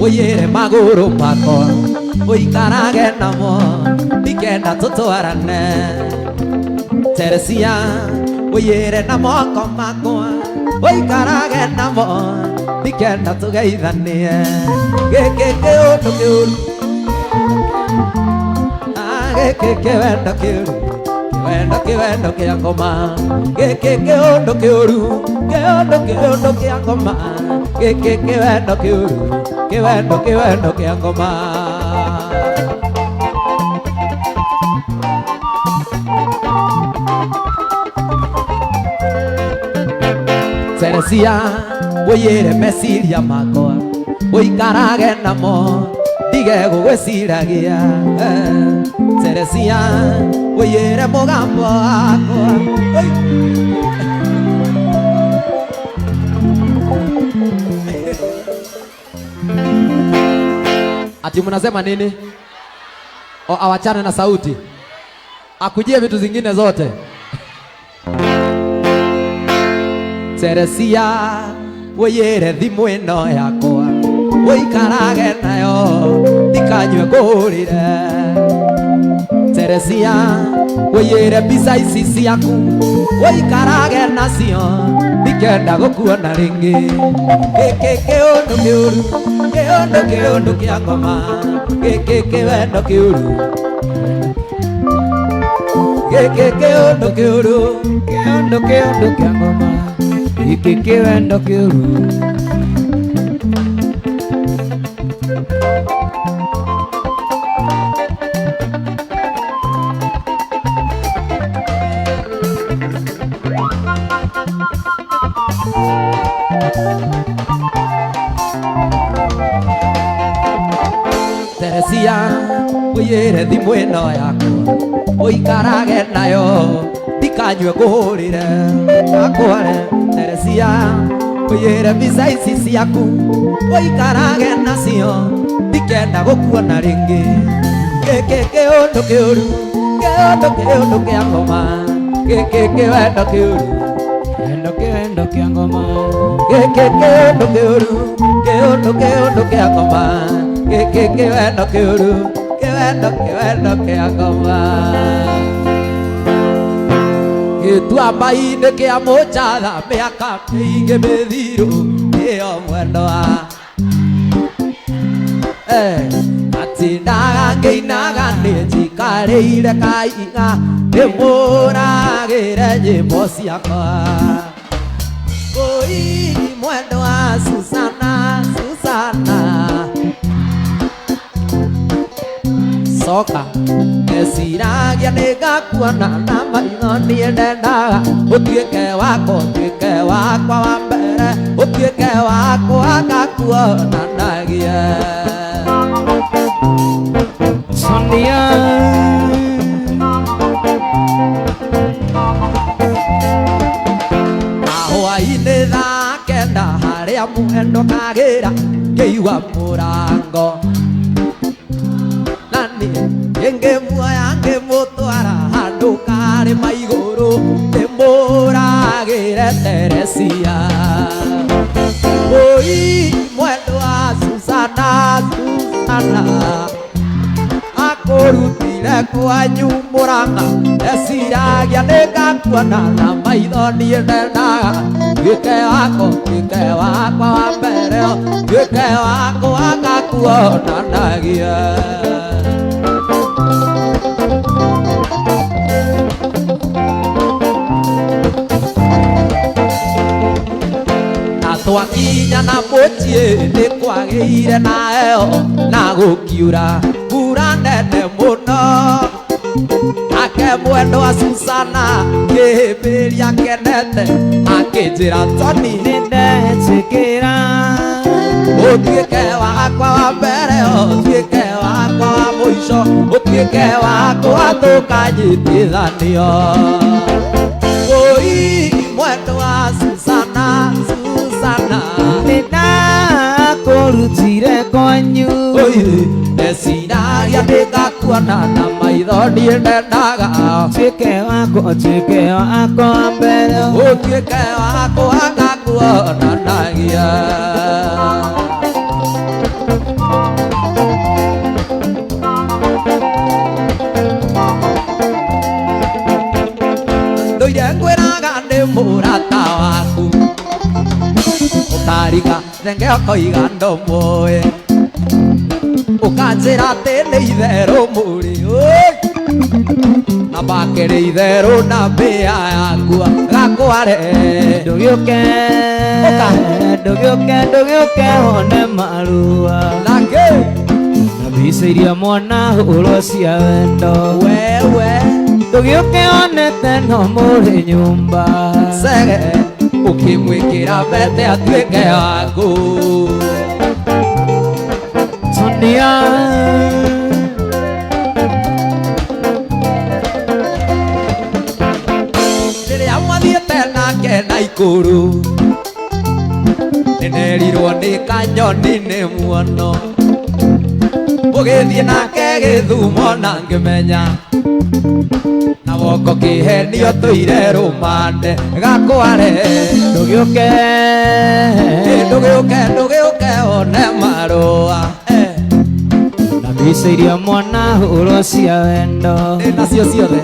ũiyĩre magũrũ makwa ũikarage namo ndikenda tũtwarane Teresia ũiyĩre na moko makwa ũikarage namo ndikenda tũgeithanie gĩkĩ kĩũndũ kĩũru gĩkĩ kĩwendo kĩũru kĩwendo kĩwendo kĩa ngoma gĩkĩ kĩũndũ kĩũru kĩũndũ kĩũndũ kĩa ngoma gĩkĩ kĩwendo kĩũru kĩwendo kĩwendo kĩa ngoma Teresia ũiyĩre meciria makwa ũikarage namo ndige gũgwĩciragia Teresia ũiyĩre mũgambo wakwa Oi. Ati mnasema nini? O awachane na sauti akujie vitu zingine zote Teresia ũiyĩre thimũ ĩno yakwa ũikarage nayo ndikanyue ngũhũrĩre Teresia ũiyĩre mbica ici ciaku ũikarage nacio ndikenda gũkuona rĩngĩ gĩkĩ kĩũndũ kĩũru kĩũndũ kĩũndũ kĩa ngoma gĩkĩ kĩwendo kĩũru gĩkĩ kĩũndũ kĩũru Kĩondo kĩondo kĩa ngoma Gĩkĩ kĩwendo kĩũru Teresia ũiyĩre thimũ ĩno yakwa ũikarage nayo ndikanyue ngũhũrĩre akware Teresia ũiyĩre mbica ici ciaku ũikarage nacio ndikenda gũkuona rĩngĩ gĩkĩ kĩũndũ kĩũru kĩũndũ kĩũndũ kĩa ngoma gĩkĩ kĩwendo kĩũru Kĩwendo kĩwendo kĩwendo kĩa ngoma. Gĩkĩ kĩũndũ kĩũru, kĩũndũ kĩũndũ kĩa ngoma. Gĩkĩ kĩwendo kĩũru, kĩwendo kĩwendo kĩa ngoma. Gĩtuamba-inĩ kĩa Mũchatha mĩaka mĩingĩ mĩthiru nĩyo mwendwa. Atindaga ngĩinaga nĩ njikarĩire kaiga ndĩmũragĩre nyĩmbo ciakwa. Oi mwendwa Susana, Susana. Coka ndeciragia nĩngakuona na maitho niĩ ndendaga ũtuĩke wakwa, ũtuĩke wakwa wa mbere, ũtuĩke wakwa ngakuonanagia. Sonia. Hwaĩ-inĩ thaa kenda harĩa mwendwa kagĩra ngĩigua mũrango. Na niĩ ngĩmuoya ngĩmũtwara handũ karĩma igũrũ ndĩmũragĩre Teresia. Oi mwendwa Susana, Susana. Akũrutire kwanyu Mũrang'a ndeciragia nĩngakuona na maitho niĩ ndendaga tuĩke wakwa, tuĩke wakwa wa mbere, tuĩke wakwa ngakuonanagia. Na twakinya na mũciĩ nĩ kwagĩire na heho na gũkiura mbura nene mũno. Nake mwendwa Susana kĩhĩmbĩria kenete akĩnjĩra Toni Nĩndetĩkĩra ũtuĩke wakwa wa mbere, ũtuĩke wakwa wa mũico, ũtuĩke wakwa tũkanyitithanio. Oi mwendwa Susana, Susana. Nĩndakũrutire kwanyu. Oi ndeciragia nĩngakuona na maitho niĩ ndendaga Tuĩke wakwa, ũtuĩke wakwa wa mbere, ũtuĩke wakwa ngakuonanagia. Ndũire ngwĩraga ndĩ mũrata waku, ũkarika thenge ũkoiga ndũmũĩ, ũkanjĩra atĩ nĩ itherũ mũrĩ oi na mbakĩrĩ itherũ na mbĩa yakua gakware. Ndũgĩũke, ndũgĩũke, ndũgĩũke wone marua Nake na mbica iria mwana hũrwo cia wendo. Wewe Ndũgĩũke wonete no mũrĩ nyũmba. Cege ũkĩmwĩkĩra mbete atuĩke waku. Sonia. Rĩrĩa mwathiĩte nake Naikuru nĩnderirwo nĩ kanyoni nĩ muono, mũgĩthiĩ nake Gĩthumo na ngĩmenya na woko kĩhenio tũire rũmande gakware. Ndũgĩũke, Ndũgĩũke, ndũgĩũke wone marũa na mbica iria mwana hũrwo cia wendo. Nacio ciothe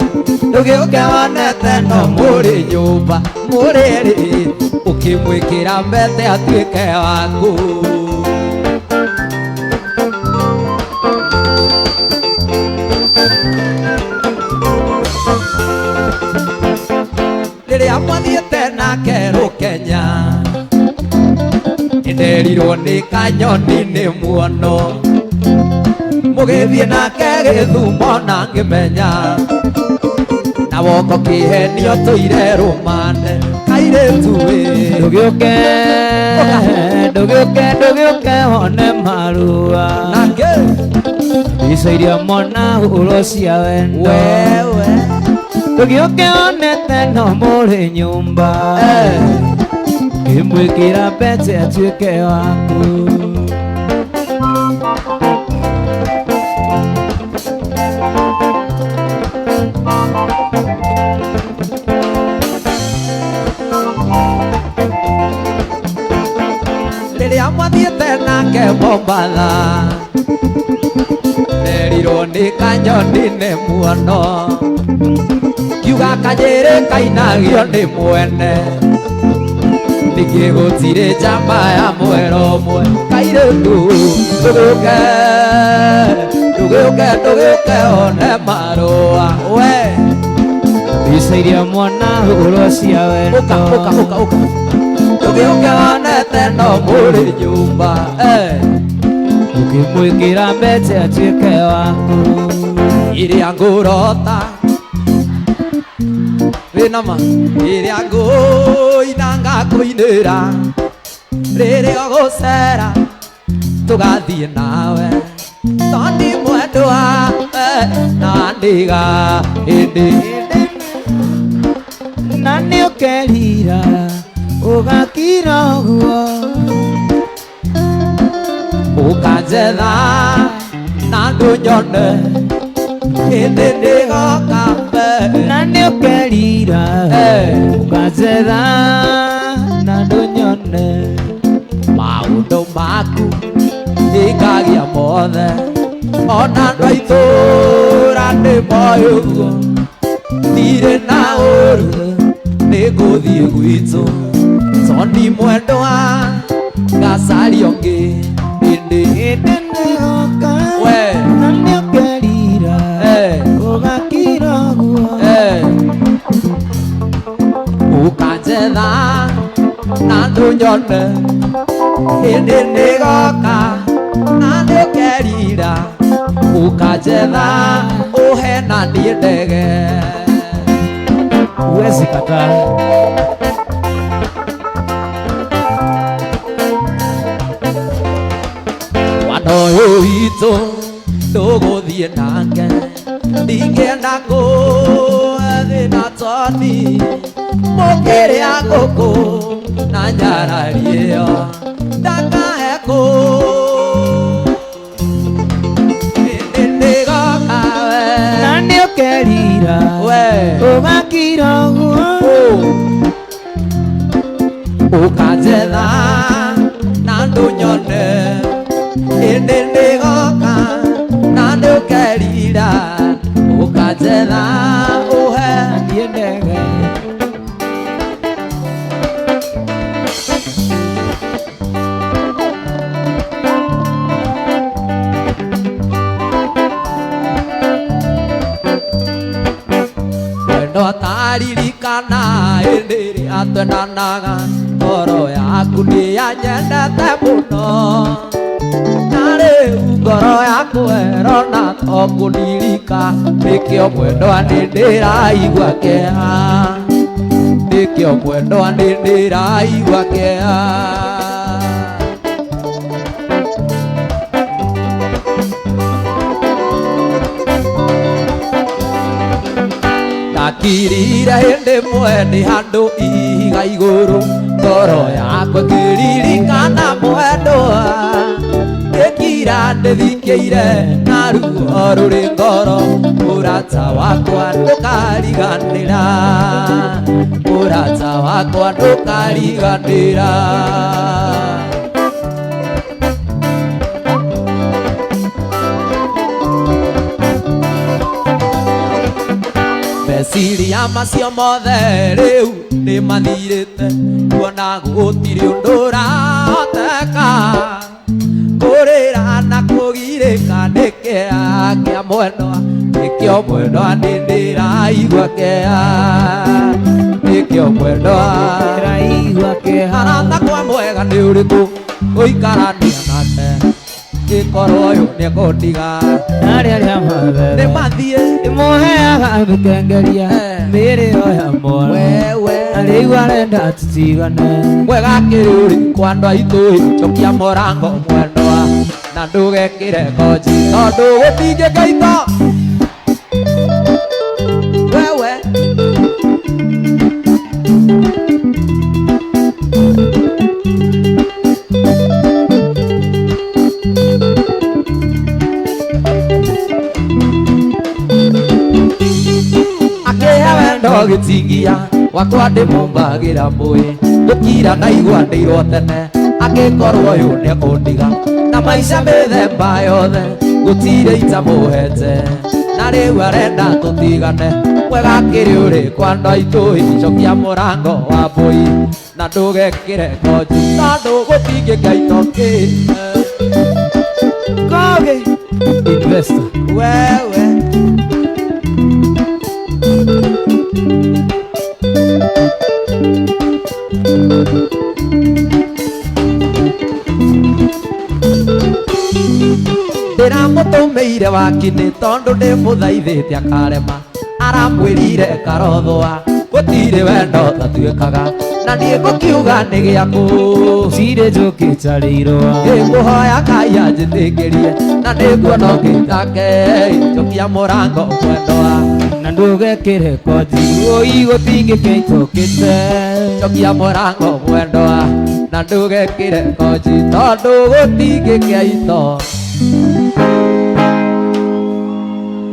ndũgĩũke wonete no mũrĩ nyũmba mũrĩrĩ ũkĩmwĩkĩra mbete atuĩke waku. Rĩrĩa mwathiĩte nake Rũkenya nĩnderirwo nĩ kanyoni nĩ muono, mũgĩthiĩ nake Gĩthumo na ngĩmenya na woko kĩhenio tũire rũmande kairĩtu ĩ. Ndũgĩũke, ndũgĩũke, ndũgĩũke wone marua Nake mbica iria mwana hũrwo cia wendo. Wewe Ndũgĩũke wonete no mũrĩ nyũmba ngĩmwĩkĩra mbete atuĩke waku. Mombatha Nderirwo nĩ kanyoni nĩ muono Kiuga kanyĩrĩ kainagio nĩ mwene Ningĩ gũtirĩ njamba ya mwera ũmwe Kairĩtu ndũgĩũke ndũgĩũke ndũgĩũke one marũa we Mbica iria mwana hũrwo cia wendo Ũka ũka ũka ũka Ndũgĩũke wonete no mũrĩ nyũmba Ũkĩmwĩkĩra mbete atuĩke waku Iria ngũrota wĩna ma Iria ngũina ngakũinĩra Rĩrĩa ũgũcera tũgathiĩ nawe Tondĩ mwendwa na ndiga ĩndĩ Na nĩ ũkerira ũgakira ũguo Ũkanjetha na ndũnyone Hĩndĩ ndĩgoka mbere Na nĩ ũkerira ũkanjetha na ndũnyone Maũndũ maku ikagia mothe Ona andũ a itũũra nĩ moĩ ũguo Ndirĩ na ũru nĩ ngũthiĩ gwitũ Tondĩ mwendwa ngacaria ũngĩ ĩndĩ Hĩndĩ nĩgoka We. na nĩ ũkerira ũgakira ũguo Ũkanjetha na ndũnyone Hĩndĩ nĩgoka na nĩũkerira Ũkanjetha ũhe na niĩ ndege Huwezi kataa. Mwana ũyũ witũ ndũgũthiĩ nake Ndingĩenda kũũthĩ na toni Mũkĩrĩa ngũkũ na nyarari ĩyo Ndakahe kũ Hĩndĩ nĩgoka we Na nĩ ũkerira We. ũgakira ũguo Ũkanjetha na ndũnyone Hĩndĩ nĩgoka na nĩũkerira Ũkanjetha ũhe Na niĩ ndege Wendo taririkana hĩndĩ ĩrĩa twendanaga Ngoro yaku nĩyanyendete mũno Na rĩu ngoro yakwa ĩrona to kũndirika Nĩkĩo mwendwa nĩ ndĩraigua kĩeha Nĩkĩo mwendwa nĩ ndĩraigua kĩeha Ndakirire hĩndĩ ĩmwe nĩ handũ ihiga igũrũ Ngoro yakwa ĩkĩririkana mwendwa Ngĩkira ndĩthikĩire na ruo rũrĩ ngoro Mũrata wakwa ndũkariganĩra Mũrata wakwa ndũkariganĩra Meciria macio mothe rĩu nĩ mathirĩte Kuona gũtirĩ ũndũ ũrahoteka Kũrĩra na kũgirĩka nĩ kĩeha kĩa mwendwa Nĩkĩo mwendwa nĩ ndĩraigua kĩeha Nĩkĩo mwendwa Ndĩraigua kĩeha Arata kwa mwega nĩ ũrĩkũ ũikarania nake Gĩkorwo ũyũ nĩekũndiga Arĩa arĩa Nĩ mathethe mathiĩ Ĩmũheaga mĩkengeria mĩĩrĩ yo ya mworo wewe Na rĩu arenda tũtigane Mwega kĩrũrĩ kwa andũ aitũ Cokia mũrango mwendwa Na ndũgekĩre konji Tondũ gũtingĩkaita Wewe Akĩhe wendo gĩtingia wakwa ndĩmũmbagĩra mũĩ Gũkira ndaigua ndĩirwo tene Angĩkorwo ũyũ nĩekũndiga Na Na maica mĩthemba yothe gũtirĩ itamũhete na rĩu arenda tũtigane mwega kĩrĩ ũrĩkũ andũ aitũ cokia mũrango wa mbũi na ndũgekĩre ngonji tondũ gũtingĩkĩa itokĩ Kogi Investor. Wewe ndĩramũtũmĩire wakinĩ tondũ ndĩmũthaithĩte akarema aramwĩrire karothũa gũtirĩ wendo tatuĩkaga na niĩ ngũkiuga nĩ gĩaku Gũtirĩ njũkĩ ĩtarĩ irũa. Ngĩkũhoya Ngai anjĩtĩkĩrie na nĩnguona ũngĩtake njokia mũrango mwendwa Na ndũgekĩre konji ũi gũtingĩkĩa itũkĩte. Njokia mũrango mwendwa na ndũgekĩre konji tondũ gũtingĩkĩa ito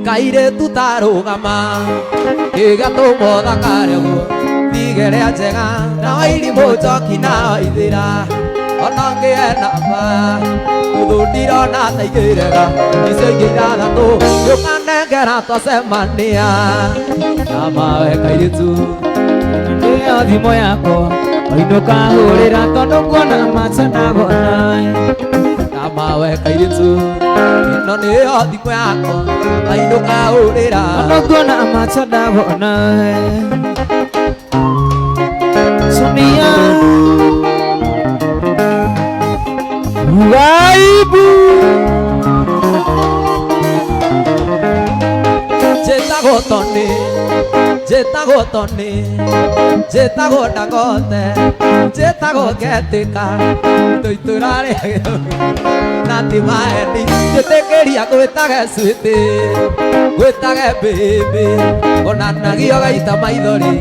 kairĩtu tarũgama gĩgatũmwo thakare ũguo thigere njega na wairimũ njoki na waithĩra ona ngĩe namba nuthu ndirona ta ingĩrega icio ingĩ ithathatũ ndũkanengera twacemania na mawe kairĩtu. Nĩyo thimũ yakwa wainũka hũrĩra tondũ nguona macho ndagona. Na mawe kairĩtu ĩno nĩyo thimũ yakwa wainũka hũrĩra Tondũ nguona macho ndagona. Sonia Waibu Njĩtagwo Tony, njĩtagwo Tony, njĩtagwo Dangote, njĩtagwo Ngetĩka, tũitũra rĩa gĩthũri na ti maeni, njĩtĩkĩria ngwĩtage switi, ngwĩtage baby, onanagio gaita maithori,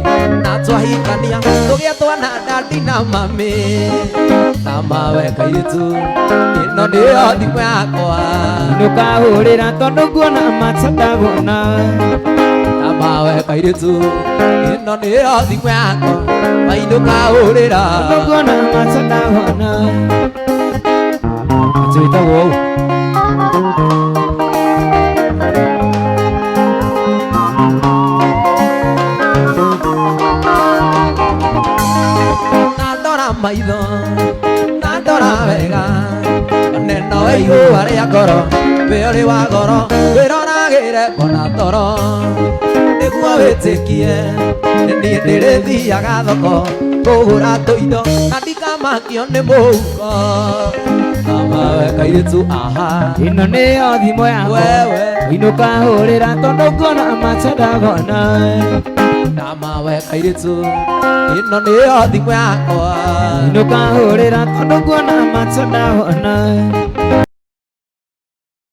na twahikania tũgĩe twana dadi na mami, na mawe kairĩtu, ĩno nĩyo thimũ yakwa. Inũka hũrĩra tondũ nguona macho ndagona. Na mawe kairĩtu ĩno nĩyo thimũ yakwa wainũka hũrĩra Tondũ nguona macho ndagona. Atĩ wĩtagwo ũũ? Na ndora maitho na ndora wega neno igũa rĩa ngoro wĩ ũrĩ wa goro wĩroragĩre ona toro nĩguo wĩtĩkie nĩ niĩ ndĩrĩthiaga thoko kũgũra tũindo na ndikamakio nĩ mũhuko na mawe kairĩtu aha. Ĩno nĩyo thimũ yakwa Wewe. wainũka hũrĩra tondũ nguona macho ndagona. Na mawe kairĩtu ĩno nĩyo thimũ yakwa Inũka hũrĩra tondũ nguona macho ndagona.